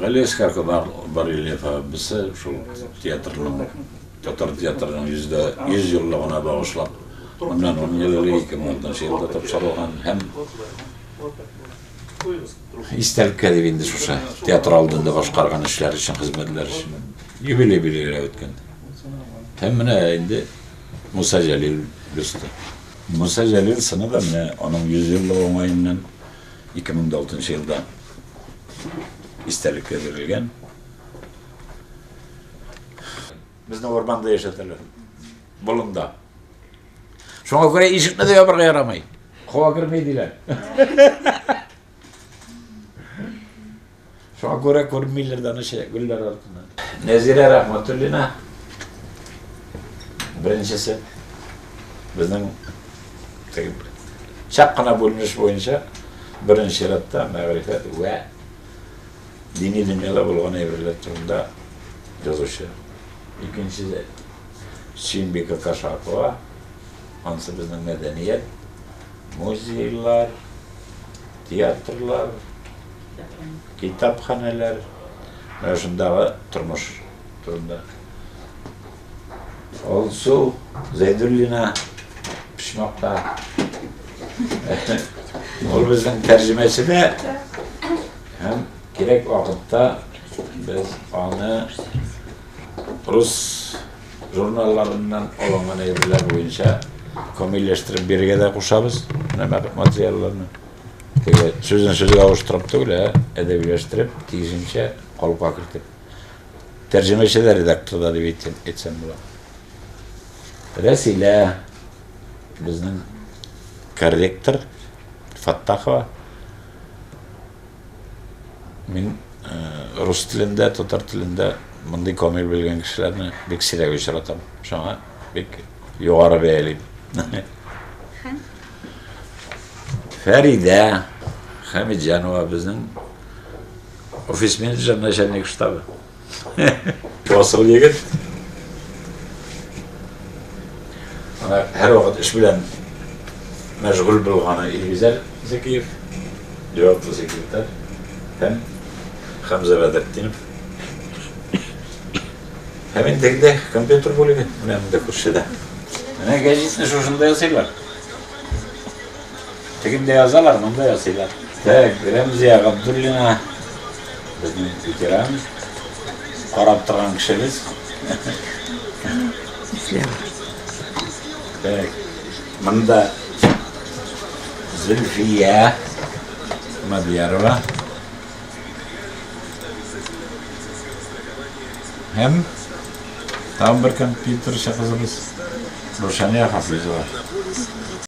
Галиәсгар Камал барельефы шул театрның, татар театрының 100 еллыгына багышлап, моннан 10 ел элек, 2006 елда тапшырылган һәм истәлеккә дип инде шушы театр алдында башкарган эшләр өчен, хезмәтләр өчен юбилей билгеләп үткән. Һәм менә инде Муса Җәлил бюсты. Муса Җәлил сыны да менә аның 100 еллыгы уңаеннан 2006 елда истәлеккә бирелгән. Безне урманда яшәтәләр. Болында. Шуңа күрә ишекне дә ябырга ярамый. Һава керми диләр. Шуңа күрә күрмиләр дә аны гөлләр артыннан. Нәзирә Рәхмәтуллина беренчесе безнең чак кына бүленеш буенча беренче чиратта мәгърифәт вә дини дөньяда булган әйберләр турында язучы. Икенчесе Сөембикә Кашапова, анысы безнең мәдәният, музейлар, театрлар, китапханәләр, менә шундагы тормыш турында. Алсу Зәйдуллина почмакта. Ул безнең тәрҗемәче дә һәм кирәк вакытта без аны рус журналларыннан алынган әйберләр буенча камилләштереп бирергә дә кушабыз менә материалларны. Теге сүзен сүзгә авыштырып түгел, ә әдәбиләштереп, тиешенчә калыпка кертеп. Тәрҗемәче дә, редактор да дип әйтсәм була. Рәсилә безнең корректор Фаттахова. Мин рус телендә, татар телендә мондый камил белгән кешеләрне бик сирәк очратам. Шуңа бик югары бәялим. Фәридә Хәмитҗанова безнең офис менеджер, начальник штабы. Асыл егет. Ана һәрвакыт эш белән мәшгуль булганы Илгизәр Зәкиев, җаваплы секретарь һәм Хәмзә Бәдретдинов. Һәм инде тегендә компьютер бүлеге, менә монда күршедә. Менә гәзитне шушында ясыйлар. Тегендә язалар, монда ясыйлар. Так, Рәмзия Габдуллина, безнең ветеран, карап торган кешебез. Так, монда Зөлфия Мадьярова. Һәм тагын бер компьютерчы кызыбыз Рушания Хафизова.